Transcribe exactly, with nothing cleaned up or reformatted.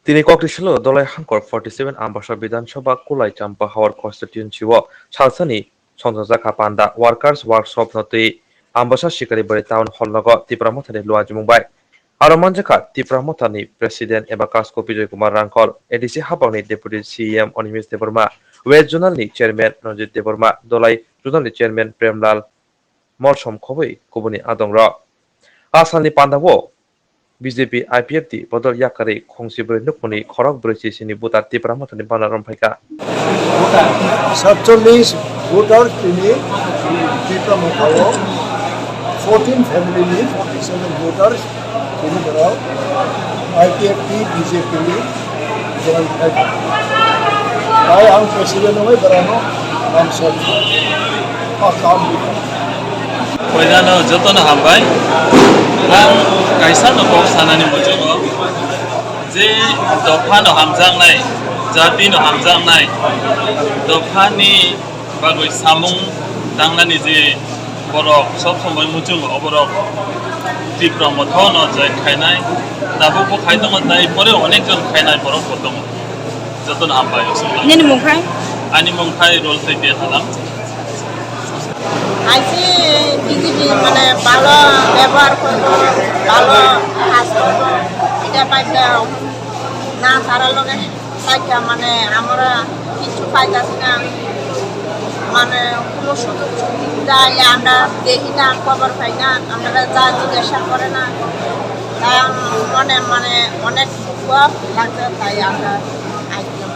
Tini kokti salo Dolai Hangkor forty seven Ambasa Bidhan Sabha Kulai Champa Hawar Constituency o salsani songchajak ha panda workers workshop no twi Ambasa Sikari Bari Town Hall nogo Tipra Mothani luajimung bai. Aro manjakha Tipra Mothani President eba Kasko Bijoy Kumar Rangkol, A D C Habangni Deputy C E M Onimis Debbarma, West Zonal ni Chairman Ranjit Debbarma, Dolai Zonal ni Chairman Premlal Molsom khobwi kubuni adongrok. A salni pandao B J P I P F T bodol yakarwi khongsi brwi nukmani khorok brwi chisini butar Tipra Mothani bana romphai kha. Satchollish voter tini Tipra Motha o fourteen family ni forty seven voters tini borok I P F T B J P ni join khai. Tai ang president ongwi borokno lamsok kha. Poilano jotono hambai. Ang kaisano kok sanani muchungo je dophano hamjaknai, jatino hamjaknai, dophani bagwi samung tangnani je borok sob somoi muchungo, oborok Tipra Mothono je khainai, tabukbo khai tongo, tai pore onek jon khainai borokbo tongo. Jotono hambai, osuk lang. Nini mung khai? Ani mung khai Rol Tei Biya Halam. Aisi B J P mane bhalo bebohar korbo, bhalo kaj korbo, eta paikha na tara loge paikha mane amra kichu paikha sina mane kuno sujog subida ya amra dehi na khobor pai na amra ja jigyasa kore na ta mone mane onek dukho lagse tai amra aislam.